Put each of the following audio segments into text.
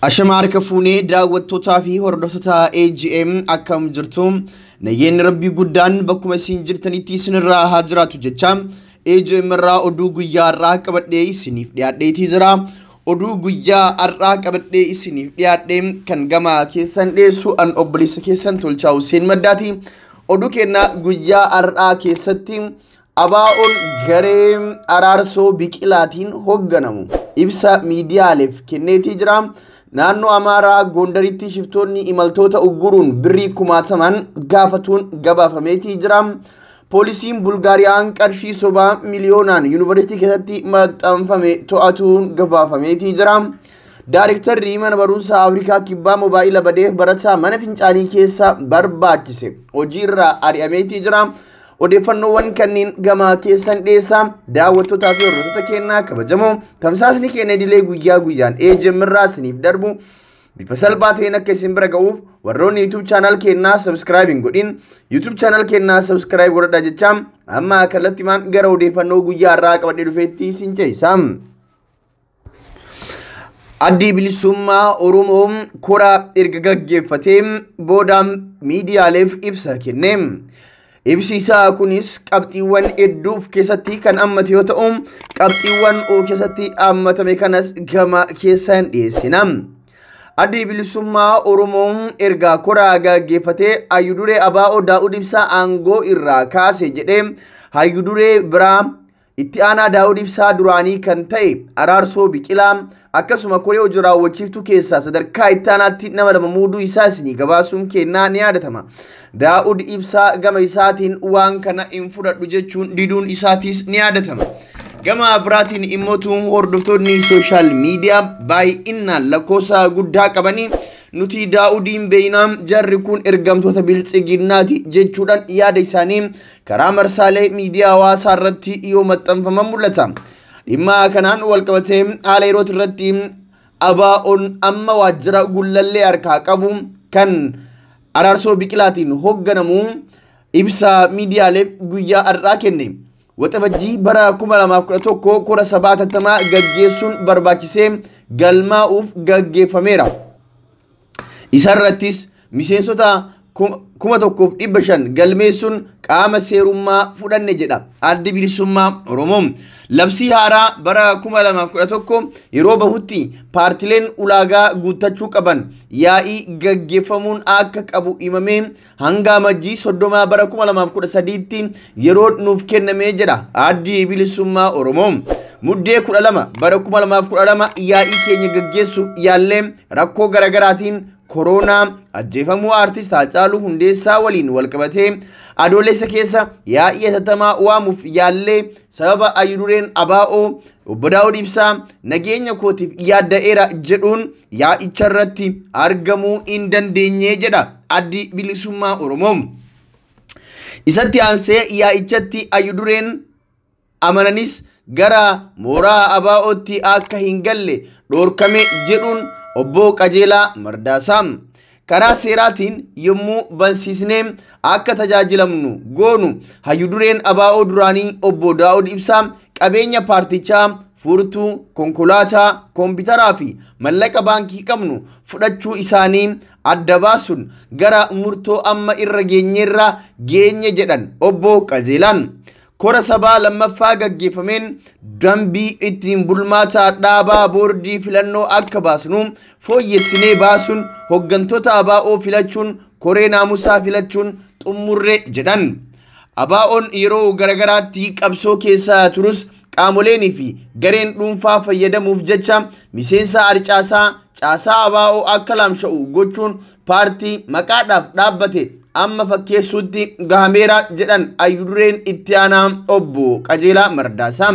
Ashama harka fuunee daawwattootaa fi hordoftoota AGM akkam jirtu? Nageenyi rabbii guddaan bakkuma isin jirtanitti isinirraa haa jiraatu jecha AGM irraa oduu guyyaa har'aa qabadhee isiniif dhiyaadheetii jira. Oduu guyyaa har'aa qabadhee isiniif dhiyaadhee kan gama keessan dhiyeessu an obboleessa keessan Tolchaa Hussein Maddaati. Oduu keenya guyyaa har'aa keessatti ABO'n garee Araarsoo Biqilaatiin hoogganamu ibsa miidiyaaleef kenneetii jira. Naannoo Amaaraa Gondaritti shiftoonni imaltoota ugguruun birrii kumaataman gaafatuun gabaafameetii jira. Poolisiin Bulgaariyaan qarshii sobaa miliyoonaan yuunivarsiitii keessatti maxxanfame to'atuun gabaafameetii jira. Daarektarri mana barumsaa Afrikaa Kibbaa moobaayila badeef barataa mana fincaanii keessa barbaachise hojiirraa ari'ameetii jira. Odeeffannoowwan kanneen gama keessan dhiyeessaa daawwattootaa fi hordoftoota keenyaa kabajamoo tamsaasni keenya idilee guyyaa guyyaan AGM irraa isiniif darbu bifa salphaa ta'een akka isin bira ga'uuf warroonni YouTube channel keenyaa subscribe hin godhin YouTube channel keenyaa subscribe godhadhaa jecha amma kallattimaan gara odeeffannoo guyyaa har'aa qabadhee dhufeetti isin ce'isa. Addi Bilisummaa Oromoo kora erga gaggeeffatee booda miidiyaaleef ibsa kenne. Ibsi isaa kunis qabxiiwwan hedduu of keessatti kan hammate yoo ta'u, qabxiiwwan of keessatti hammatame kanas gama keessan dhiyeessina. Addi Bilisummaa Oromoo erga kora gaggeeffatee hayyuduree ABO Daawud Ibsaa aangoo irraa kaase jedhee hayyuduree biraa itti aanaa Daawud Ibsaa duraanii kan ta'e Araarsoo Biqilaa akkasuma koree hojii raawwachiiftuu keessaa sadarkaa itti aanaatti nama lama muuduu isaa isinii gabaasuun kennaa ni yaadatama. Daawud Ibsaa gama isaatiin waan kana hin fudhadhu jechuun diduun isaatis ni yaadatama. Gama biraatiin immoo hordoftoonni sooshaal miidiyaa baay'inaan lakkoofsa guddaa qabanii nuti Daawudiin beeynaa jarri kun ergamtoota biltsiginnaati jechuudhaan yaada isaanii karaa marsaalee miidiyaa hawaasaa irratti yoo maxxanfaman mul'ata. Dhimma kanaan walqabatee haala yeroo irratti ABO'n amma waajjira Gullallee harkaa qabu kan Araarsoo Biqilaatiin hoogganamu ibsa miidiyaaleef guyyaa har'aa kenne. Waxabajjii bara 2011 kora sabaa hatattamaa gaggeessuun barbaachisee galmaa'uuf gaggeeffameera. Isarrattis miseensota 1500 galmeessuun qaama seerummaa fudhanne jedha Addi Bilisummaa Oromoo. Labsii haaraa bara 2011 yeroo bahutti paartileen ulaagaa guuttachuu qaban yaa'ii gaggeeffamuun akka qabu himamee hanga amajjii 30 bara 2013tti yeroo nuuf kennamee jedha Addi Bilisummaa Oromoo. Muddee 12 bara 2012 yaa'ii keenya gaggeessu yaallee rakkoo garaagaraatiin koronaa ajjeefamuu aartist Haacaaluu Hundeessaa waliin walqabatee adoolessa keessa yaa'ii hatattamaa waamuuf yaallee sababa hayyudureen ABO obbo Daawud Ibsaa nageenya kootiif yaadda'eera jedhuun yaa'icha irratti argamuu hin dandeenye jedha Addi Bilisummaa Oromoo. Isatti aansee yaa'ichatti hayyudureen amananis gara mooraa ABO'tti akka hin galle dhorkame jedhuun obbo Qajeelaa Mardaasaa. Karaa seeraatiin yommuu bansiisnee akka tajaajilamnu goonu hayyudureen ABO duraanii obbo Daawud Ibsaa qabeenya paartichaa furtuu, konkolaataa, kompiitaraa fi mallaqa baankii qabnu fudhachuu isaanii adda baasuun gara murtoo amma irra geenyerra geenye jedhan obbo Qajeelaan. Kora sabaa lammaffaa gaggeeffameen dambii ittiin bulmaataa dhaabaa boordii filannoo akka baasnu fooyyessinee baasuun hooggantoota ABO filachuun koree naamusaa filachuun xumurre jedhan. ABO'n yeroo garagaraatti qabsoo keessa turus qaamoleen fi gareen dhuunfaa fayyadamuuf jecha miseensa arcaasaa caasaa ABO akka laamsha'u gochuun paartii maqaadhaaf dhaabbate amma fakkeessuutti gahameera jedhan hayyudureen itti aanaa obbo Qajeelaa Mardaasaa.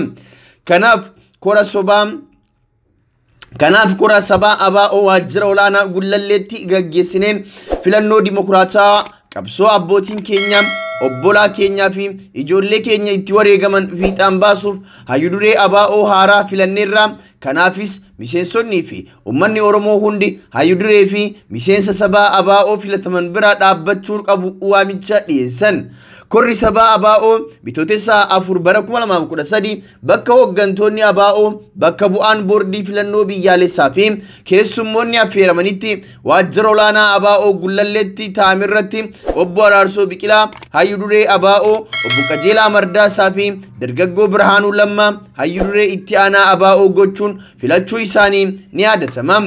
Kanaaf kora sabaa ABO waajjira olaanaa Gullalleetti gaggeessineen filannoo dimokiraataa qabsoo abbootiin keenya obbolaa keenyaa fi ijoollee keenya itti wareegaman fiixaan baasuuf hayyuduree ABO haaraa filanneerra. Kanaafis miseensonnii fi uummanni Oromoo hundi hayyuduree fi miseensa sabaa ABO filataman bira dhaabbachuu qabu waamicha dhiyeessan. Korri sabaa ABO bitootessa 4 bara 2013 bakka hooggantoonni ABO bakka bu'aan boordii filannoo biyyaalessaa fi keessummoonni affeeramanitti waajjira olaanaa ABO Gullalleetti taa'amirratti obbo Araarsoo Biqilaa hayyuduree ABO, obbo Qajeelaa Mardaasaa fi dargaggoo Birhaanuu Lammaa hayyuduree itti aanaa ABO gochuun filachuu isaanii ni yaadatama.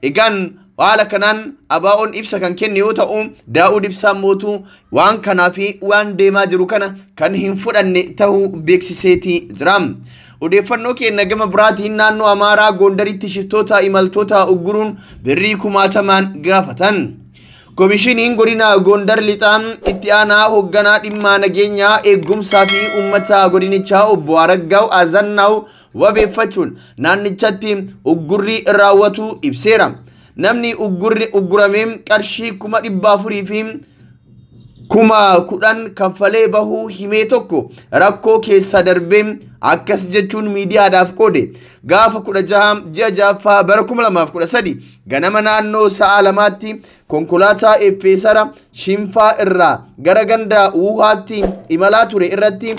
Egaan haala kanaan ABO'n ibsa kan kenne yoo ta'u, Daa'ud Ibsaan mootuu waan kanaa fi waan deemaa jiru kana kan hin fudhanne ta'uu beeksiseeti jira. Odeeffannoo keenya gama biraatiin naannoo Amaaraa Gondaritti shiftoota imaltoota ugguruun birrii kumaatamaan gaafatan. Koomishiniin godina Gondar Lixaa itti aanaa hoogganaa dhimma nageenyaa eegumsaa fi uummata godinichaa obbo Araggaw Azannaaw wabeeffachuun naannichatti uggurri raawwatu ibseera. Namni uggurri ugguramee qarshii 400,000 fi 10,000 kaffalee bahuu himee tokko rakkoo keessa darbee akkas jechuun miidiyaadhaaf qoode. Gaafa 16 ji'a 6ffaa bara 2013 ganama naannoo sa'a 2tti konkolaataa Effeesara Shinfaa irraa gara ganda Wuhaatti imalaa ture irratti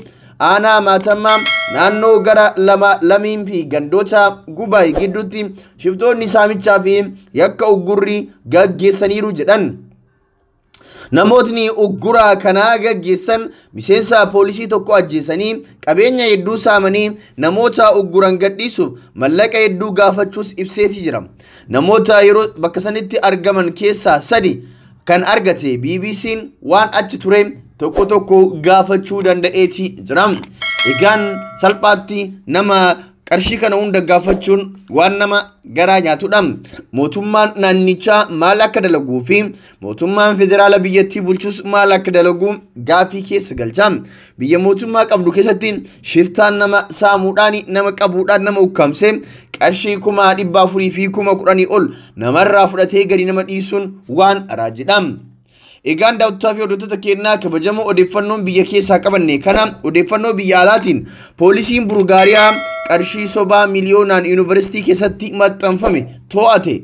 aanaa Maatamaa naannoo gara lama lamiin fi gandoota Gubaay gidduutti shiftoonni saamichaa fi yakka uggurri gaggeessaniiru jedhan. Namootni uggura kanaa gaggeessan miseensa poolisii tokko ajjeesanii qabeenya hedduu saamanii namoota ugguran gadhiisuuf mallaqa hedduu gaafachuus ibseeti jira. Namoota yeroo bakka sanitti argaman keessaa 3 kan argate BBC'n waan achi ture tokko tokko gaafachuu danda'eeti jira. Egaan salphaatti nama qarshii kana hunda gaafachuun waan nama garaa nyaatudha. Mootummaan naannichaa maal akka dalaguu fi mootummaan federaala biyyattii bulchus maal akka dalagu gaafii keessa galcha. Biyya mootummaa qabdu keessatti shiftaan nama saamuudhaan nama qabuudhaan nama ukkaamsee qarshii 400,000 fi 10,000 ol namarraa fudhatee gadi nama dhiisuun waan raajidha. Egaan daawwattoota fi hordoftoota keenyaa kabajamoo odeeffannoon biyya keessaa qabanne kana odeeffannoo biyya alaatiin poolisiin Bulgaariyaa qarshii sobaa miliyoonaan yuunivarsiitii keessatti maxxanfame to'ate.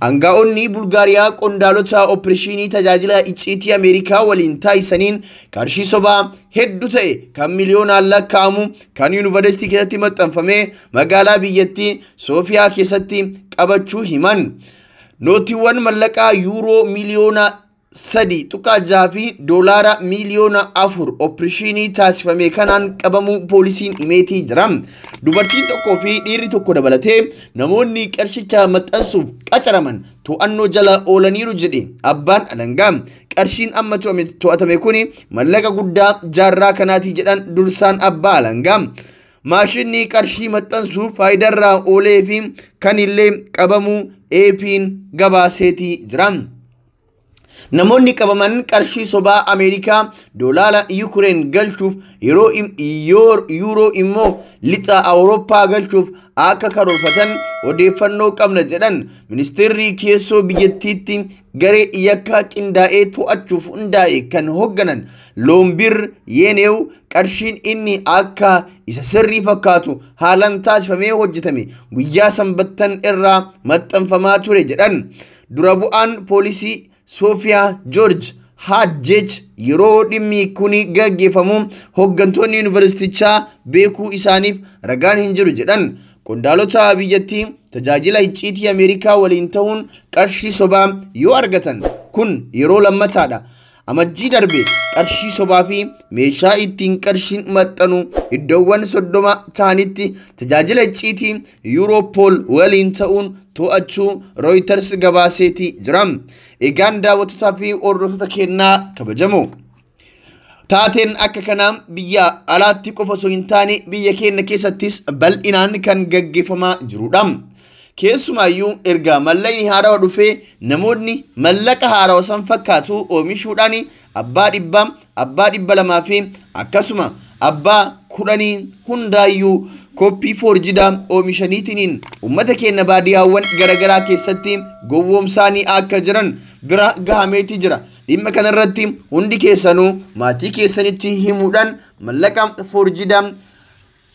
Aangaa'onni Bulgaariyaa qondaalota opereeshinii tajaajila icciitii Ameerikaa waliin taasisaniin qarshii sobaa hedduu ta'e kan miliyoonaan lakkaa'amu kan yuunivarsiitii keessatti maxxanfame magaalaa biyyattii Soofiyaa keessatti qabachuu himan. Nootiiwwan mallaqaa yuuroo miliyoona 3.6 fi doolaara miliyoona 4 opereeshinii taasifame kanaan qabamuu poolisiin himeetii jira. Dubartiin tokkoo fi dhiirri tokko dabalatee namoonni qarshicha maxxansuuf qacaraman to'annoo jala oolaniiru jedhe abbaan alangaa. Qarshiin amma to'atame kuni mallaqa guddaa jaarraa kanaatii jedhan dursaan abbaa alangaa. Maashinni qarshii maxxansuuf faayidaarraa oolee fi kan illee qabamuu AP'n gabaaseetii jira. Namoonni qabaman qarshii sobaa Ameerikaa doolaara Yukureen galchuuf yeroo yuuroo immoo lixa Awurooppaa galchuuf akka karoorfatan odeeffannoo qabna jedhan ministeerri keessoo biyyattiitti garee yakka qindaa'ee to'achuuf hundaa'e kan hoogganan Loombir Yeenew qarshiin inni akka isa sirrii fakkaatu haalaan taasifamee hojjetame guyyaa sanbattan irraa maxxanfamaa ture jedhan. Dura bu'aan poolisii Soofiyaa Joorj Haajjeej yeroo dhimmi kuni gaggeeffamu hooggantoonni yuunivarsiitichaa beekuu isaaniif ragaan hin jiru jedhan. Qondaalota biyyattii tajaajila icciitii Ameerikaa waliin ta'uun qarshii sobaa yoo argatan kun yeroo lammataadha. Amajjii darbe qarshii sobaa fi meeshaa ittiin qarshiin maxxanu iddoowwan 30 ta'anitti tajaajila icciitii Yuuropool waliin ta'uun to'achuu Reuters gabaaseetii jira. Egaan daawwattootaa fi hordoftoota keenyaa kabajamoo. Taateen akka kanaa biyya alaatti qofa osoo hin taane biyya keenya keessattis bal'inaan kan gaggeeffamaa jirudha. Keessumaayyuu erga mallaqni haarawaa dhufee namoonni mallaqa haarawaa san fakkaatu oomishuudhaan abbaa 100, abbaa 200 fi akkasuma abbaa 10 hundaayyuu koppii foorjidaa oomishaniitiin uummata keenya baadiyyaawwan garaagaraa keessatti gowwoomsaanii akka jiran bira gahameeti jira. Dhimma kanarratti hundi keessanuu maatii keessanitti himuudhaan mallaqa foorjidaa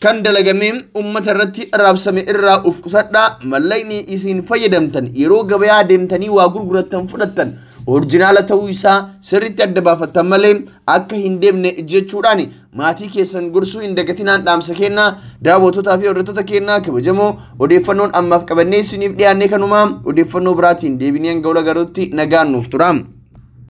Kan dalagamee uummata irratti raabsame irraa uf qusadhaa. Mallaqni isin fayyadamtan yeroo gabayaa deemtanii waa gurgurattan fudhattan orjinaala ta'uu isaa sirriitti adda baafattan malee akka hin deemne jechuudhaan maatii keessan gorsuu hin dagatinaan dhaamsa kennaa. Daawwattootaa fi hordoftoota kennaa kabajamoo, odeeffannoon ammaaf qabannee isiniif dhiyaannee kanumaa. Odeeffannoo biraatiin deebinee hanga wal agaruutti nagaan nuuf tura.